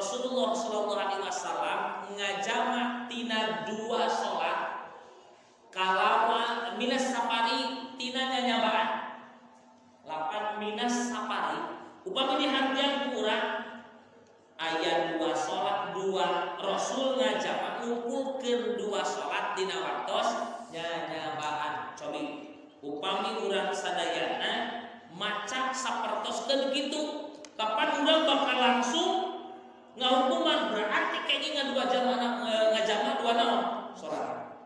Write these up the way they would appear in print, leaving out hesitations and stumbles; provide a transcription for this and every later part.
Rasulullah sallallahu alaihi wasallam ngajama tina dua salat kalawan minas safari tina nyanyabaan. Lapan minas safari upami dihartian ku urang aya dua salat, dua Rasul ngajama ngumpulkeun dua salat dina waktos nyanyabaan. Cobi upami urang sadayana maca sapertoskeun kitu, kapan urang bakal langsung ngahukuman berarti kayaknya dua jam ngajama dua naon salat.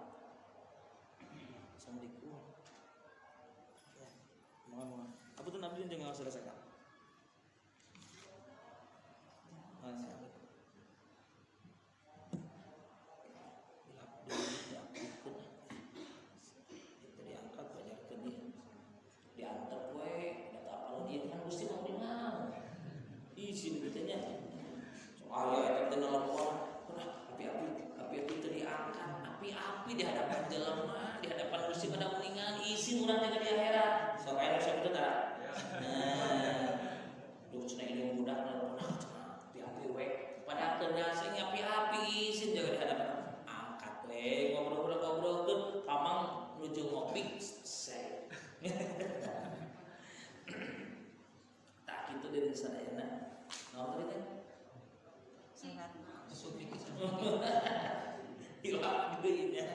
Assalamualaikum. Ya, mohon mohon. Apa tuh nabi jangan selesaikan. Assalamualaikum. Diangkat banyak ke dia. Diantar we, data apa dia kan Gusti mau dengar. Izin gitu nya. Soalnya eta teh nelpon, api-api, api-api teu diangkat, api-api di hadapan jelema, di hadapan Gusti pada uningan izin urang jaga di akhirat. Sok aya nu sakitu tah. Nah, duh cenah ini budak nelpon, ah cenah api-api we. Pada akhirnya sing api-api izin jaga di hadapan. Angkat we ngobrol-ngobrol pamang nuju ngopi selesai. Tak kitu diri sadayana. Naon tadi teh? Salat. Hilap deui nya.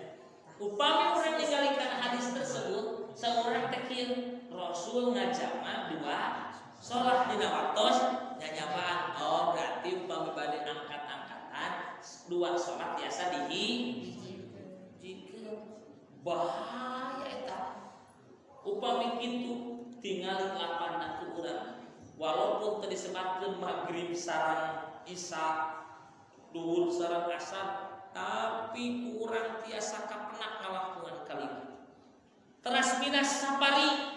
Upami urang ningali kana hadis tersebut, saurang teh kieu Rasul ngajama dua salat dina waktos nyanyabaan. Oh, berarti upami bade angkat-angkatan dua salat biasa dihijikeun. Bahaya eta. Upami kitu tingali lapanna ku urang. Walaupun teu disebatkeun maghrib sareng isya, duhur sareng asar, tapi kurang tiasa kapenak ngalakuan kalimat. Teras minas safari.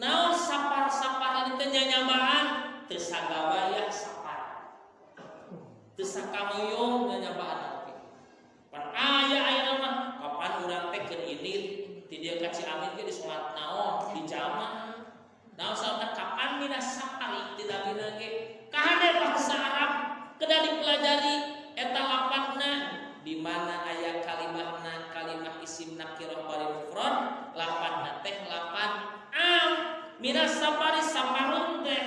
Naon sapar-sapar teh nyanyabaan teu sagawayah sapar. Teu sakamoyong nyanyabaan oge. Pan aya aya mah kapan urang teh keur indit ti dieu ka Ciamis ge di salat naon di jama. Naon salatna kapan minas safari ti tabina ge kahade bahasa Arab kedah dipelajari eta lapatna di mana aya kalimahna kalimah isim nakirah bari mufrad lapatna teh lapan am minas safari safarun teh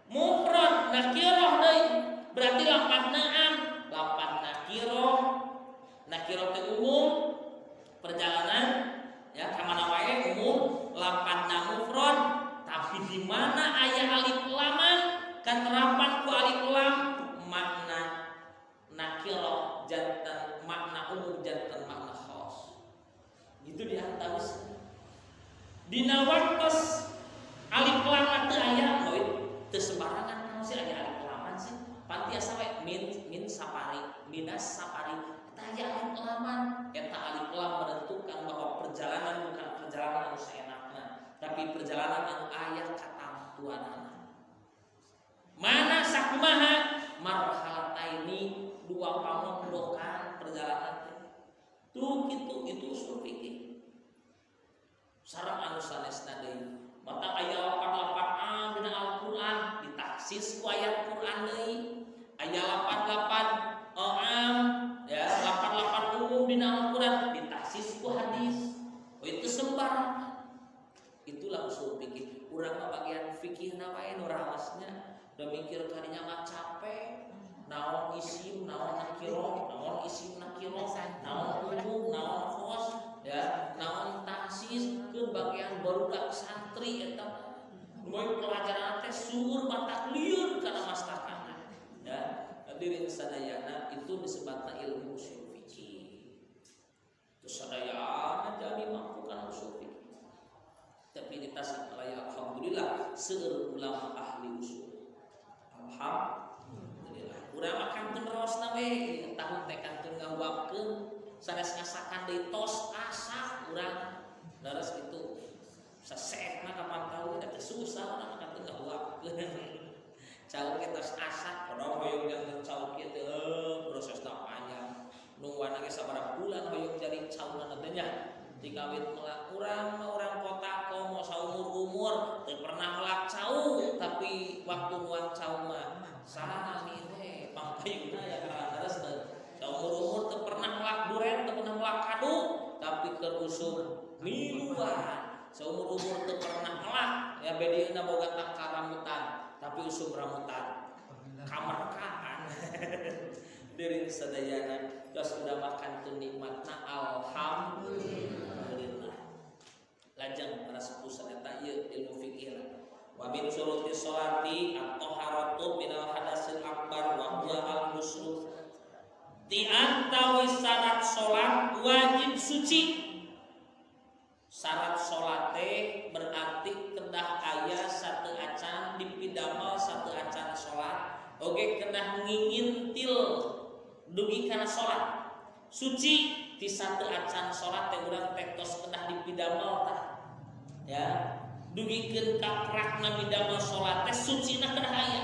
mufrad nakirah deui berarti lapatna am lapan nakirah nakirah teh umum perjalanan ya ka mana wae umum lapatna mufrad tapi di mana aya alif laman katerapan ku alif lam makna nakirah jantan makna umum jantan makna khas itu diantawis dina waktos alif lam teu aya moal teu sembarangan naon sih aya alif laman sih pan tiasa we min min safari minas safari eta aya alif laman eta alif lam menentukan bahwa perjalanan bukan perjalanan anu saenakna tapi perjalanan anu aya katamtuanana mana sakumaha marhalataini dua pamondokan perjalanan teh tuh gitu itu usul fikih sareng anu sanesna deui mata aya lapan-lapan am dina Al-Qur'an ditakhsis ku ayat Qur'an deui aya lapan-lapan am ya lapan-lapan umum dina Al-Qur'an ditakhsis ku hadis. Oh, itu sembarangan. Itulah usul fikih. Urang mah bagian fikihna wae nu raosnya udah mikir kadinya mah capek naon isim naon nakiro naon isim nakiro naon umum naon khos ya naon takhsis ke bagian barudak santri eta moy pelajaran teh suur matak lieur kana mastakana ya. Hadirin sadayana itu disebutna ilmu usul fikih. Itu sadayana jami mampu kana usul fikih. Tapi di Tasikmalaya alhamdulillah seueur ulama ahli usul. Alhamdulillah. Urang mah kantun raosna we tahun teh kantun ngahuapkeun sanes ngasakan deui tos asah urang leres itu saseetna kapan tahu da teu susah urang mah kantun ngahuapkeun. Cau ge tos asah kodong hoyong jangan cau kieu teh prosesna panjang. Nungguan ge sabaraha bulan hoyong jadi cauna teh nya. Dikawit melak urang mah urang kota komo saumur-umur teu pernah melak cau tapi waktu nuang cau mah sami we. Kapayunna ya kalaras teu. Saumur-umur teu pernah melak duren, teu pernah melak kadu, tapi keur usum miluan. Saumur-umur teu pernah melak, ya bedieuna boga tangkal rambutan, tapi usum rambutan. Kamerkaan. Diri sadayana tos sudah makan tu nikmatna, alhamdulillah. Lajeng para sepuh eta ieu ilmu fikih. Wa min syuruti sholati at-taharatu minal hadasil akbar wa huwa al-ghusl. Di antawis syarat salat wajib suci. Syarat salat teh berarti kedah aya sateuacan dipidamel sateuacan salat, oge kedah ngingintil dugi kana salat. Suci ti sateuacan salat teh urang teh tos kedah dipidamel tah. Ya, dugikeun ka prakna midamel salat teh sucina kedah aya.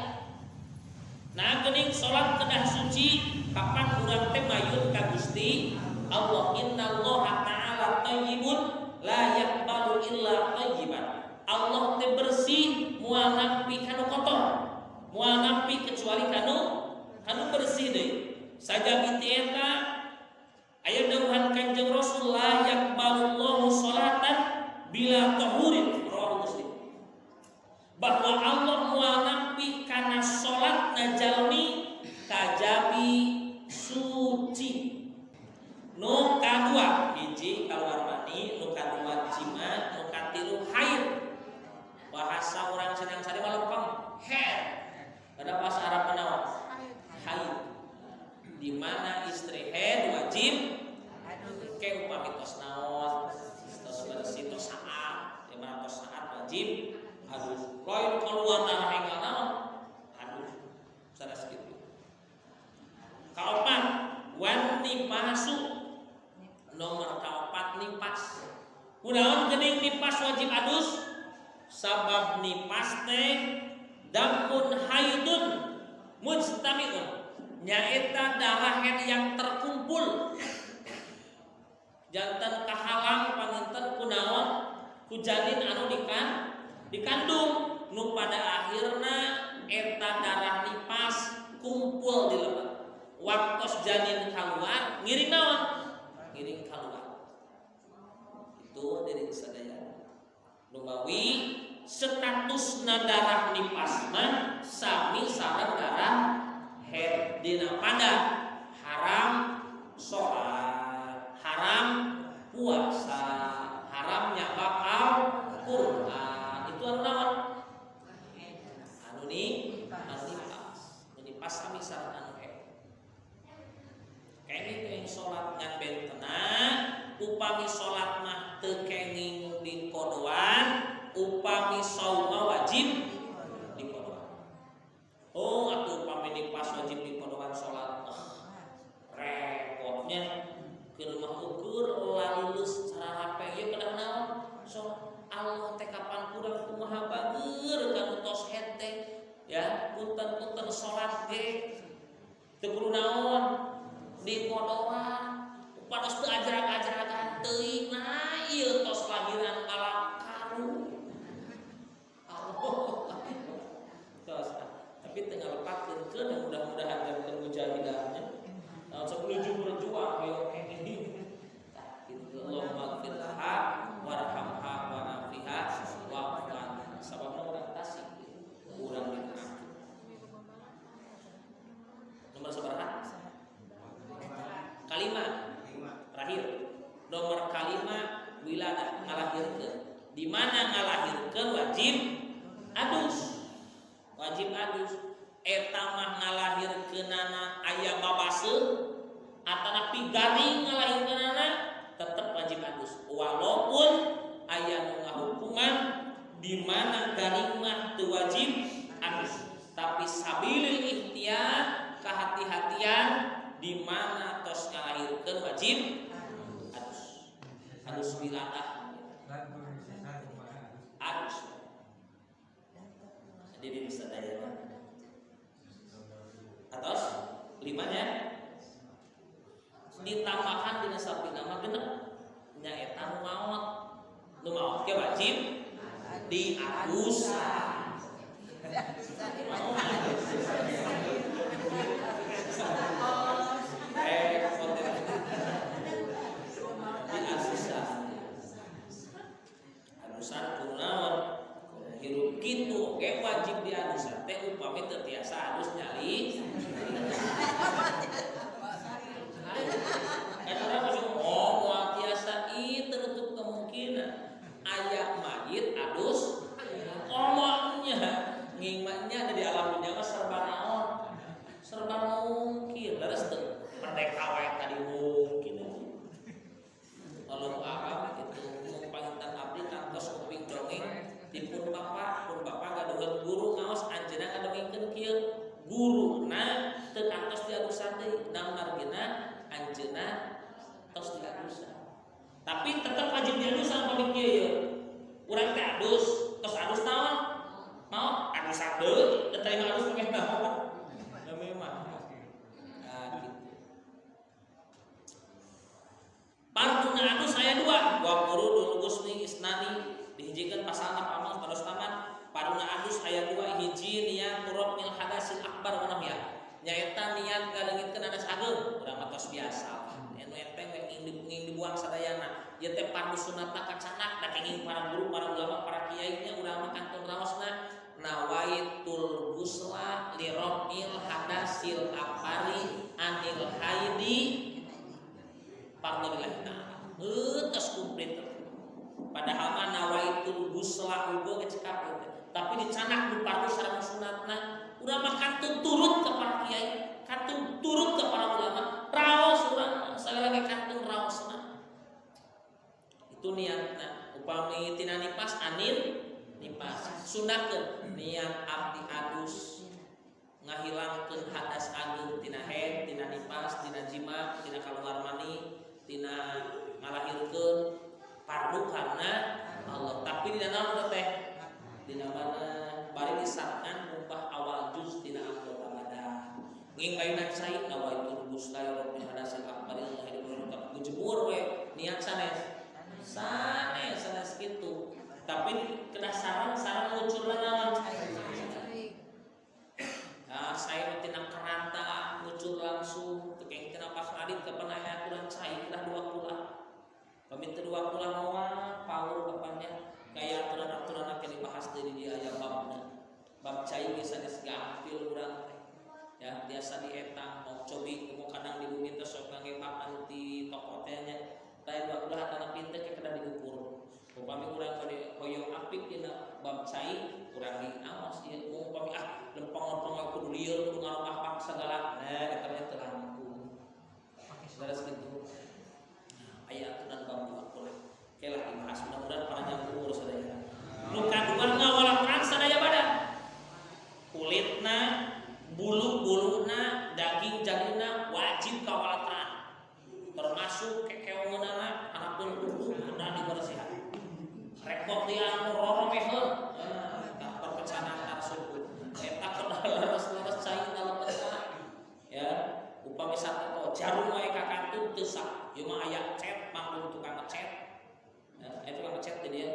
Nah, geuning salat kedah suci kapan urang teh mayun ka Gusti Allah. Innallaha ta'ala thayyibun la yaqbalu illa thayyiban. Allah teh bersih, moal nampi kanu kotor. Moal nampi kecuali kanu kanu bersih deui. Sajabi ti eta aya dawuhan Kanjeng Rasul, la yaqbalullahu sholatan bila tahurin, rawahu Muslim. Bahwa Allah moal nampi kana salat na jalmi kajabi suci. Nu kadua, hiji kaluar mani, nu kadua jima, nu katilu haid. Bahasa orang Sindang Sari mah lempeng, haid. Kada bahasa Arab naon? Haid. Di mana istri haid wajib ke upami tos naon, tos bersih, tos saat, di mana tos saat wajib adus. Lain keluar darah enggal naon? Adus. Sanes kitu. Kaopat, wan nifasu. Nomor kaopat nipas. Kunaon geuning nipas wajib adus? Sabab nipas teh damun haidun mujtamiun, nyaeta darah haid yang terkumpul, janten kahalang panginten kunaon, ku janin anu dikandung, nu pada akhirna eta darah nipas kumpul di lebet. Waktos janin keluar, ngiring naon, ngiring keluar. Itu dari sadaya. Numawi status darah nipas mah sami sareng darah haid dina pada haram sholat, haram puasa, haram nyabak Al-Qur'an. Itu anu naon? Anu ni anu nipas. Anu nipas sami sareng anu haid. Kenging yang sholat ngan bentena, upami sholat mah teu kenging dikodoan, upami saum wajib dikodoan. Oh, atau upami nipas wajib dikodoan sholat. Oh, repotnya ke rumah ukur lalulus secara rapi ya kedah naon? Sholat. Allah teh kapan kurang kumaha bager kanu tos haid teh ya, punten-punten sholat ge teu kudu naon dikodoan, upados teu ajrag-ajragan teuing. Nah, ieu tos lahiran malakaru Allah tos, tapi teu ngalepatkeun keun. Mudah-mudahan janten mujahidahnya. Nah, sok menuju berjuang ayo kenging. Tah kitu. Allahumma ighfir laha warhamha wa'afiha wa'fu anha. Sababna urang tasik urang dina. Nomor sabaraha? Kalima. Terakhir. Nomor kalima wiladah, ngalahirkeun. Di mana ngalahirkeun wajib adus. Wajib adus. Eta mah ngalahirkeunana aya babaseuh atanapi garing ngalahirkeunana tetep wajib adus. Walaupun aya nu ngahukuman di mana garing mah teu wajib adus. Tapi sabilil ihtiyat, kehati-hatian, di mana tos ngalahirkeun wajib adus. Adus wiladah. Adus. Jadi sadayana. Atos limanya ditambahan dina sapina mah genep, nyaeta nu maot. Nu maot ge wajib diadusan. Moal mungkin, leres teu? Merdeka wae tadi mungkin. Wallahu a'lam. Itu mung panginten abdi kantos nguping dongeng di pun bapak, pun bapak gaduhan guru ngaos, anjeunna ngadongengkeun kieu, guruna teu kantos diadusan deui, naon margina anjeunna tos diadusan. Tapi tetep wajib diadusan. Pami kieu ye, urang teh adus, tos adus naon, mau adusan deui, teu terima adus make naon? Da memang nah gitu. Farduna adus aya dua, wa furudul ghusli isnani, dihijikeun pasalna pamong terus taman. Farduna adus aya dua, hiji niat raf'il hadasil akbar wa nahya, nyaeta niat ngaleungitkeun hadas ageung. Urang mah tos biasa, anu enteng we nging dibuang sadayana. Ieu teh fardu sunatna kacanak da kenging para guru, para ulama, para kiai nya. Urang mah kantun raosna nawaitul ghusla li raf'il hadasil akbari anil haidi fardhu lillahi ta'ala. Heuh, tos komplit. Padahal mah nawaitul ghusla uga ge cekap gitu. Tapi dicanak nu fardu sareng sunatna. Urang mah kantun turut ke para kiai, kantun turut ke para ulama, raos urang mah sagala ge kantun raosna. Itu niatna. Upami tina nipas, anil nipas. Sunahkeun niat abdi adus ngahilangkeun hadas ageung tina haid, tina nipas, tina jima, tina kaluar mani, tina ngalahirkeun, fardu karena Allah. Tapi dina naon teh? Dina mana bari disarkan ngumbah awal juz tina anggota badan. Nging mayunan cai, nawaitul ghusla raf'il hadasil akbar jemur we niat sanes. Sanes, sanes kitu. Tapi kedah sareng sareng ngucurna naon? Nah, saya tina keranta ngucur langsung, teu kenging tina Pak Radit kapan aya aturan cai kedah dua kulah. Pami teu dua kulah moal paur bapaknya, kayak aturan-aturan akan dibahas dari dia aya babna. Bab cai geus sanes gampil urang teh. Ya, biasa dietang mau cobi mau kadang di bumi teh sok ngangge bak anu di toko teh nya. Lain dua kulah tanah pinter ke kedah diukur. Upami urang bade hoyong apik dina bab cai, urang diawas ieu. Upami ah lempeng-lempeng kudu lieur, kudu ngarokah segala. Nah, eta mah teu langkung. Beres gitu. Aya aturan bab dua kulah. Oke lah dibahas, mudah-mudahan para nyambung urus sadaya. Nu kadua ngawalakan sadaya badan. Kulitna, bulu-buluna, daging jadina wajib kawalatan. Termasuk kekeongeunana, hanapun kuku kedah dibersihan. Repot dia anu roromeheun. Nah, eta perpecahan antar suku. Eta kedah leres-leres cai dalam. Ya, upami satu jarum wae ka kantun teu sah. Ieu mah aya cat, maklum tukang ngecat. Ya, itu tukang ngecat jadi ya.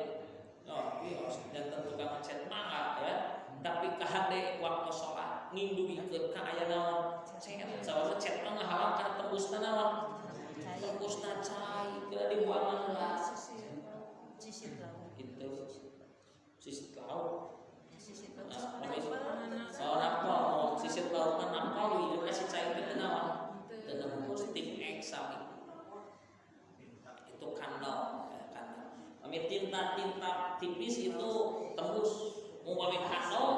Oh, iya, janten tukang ngecat mangga ya. Tapi kahade waktu sholat ngindugikeun ka aya naon? Cet. Sabab cet mah ngahalang kana tembusna naon? Tembusna cai, kira dibuangan heula. Sisit lauk. Itu sisit lauk. Sisit lauk. Nah, oh, napal, oh, sisit lauk mah napal, ieu si cai teh naon? Teu nembus tim X sami. Itu kandel, ya, kandel. Kami tinta-tinta tipis itu tembus. Mau kami kandel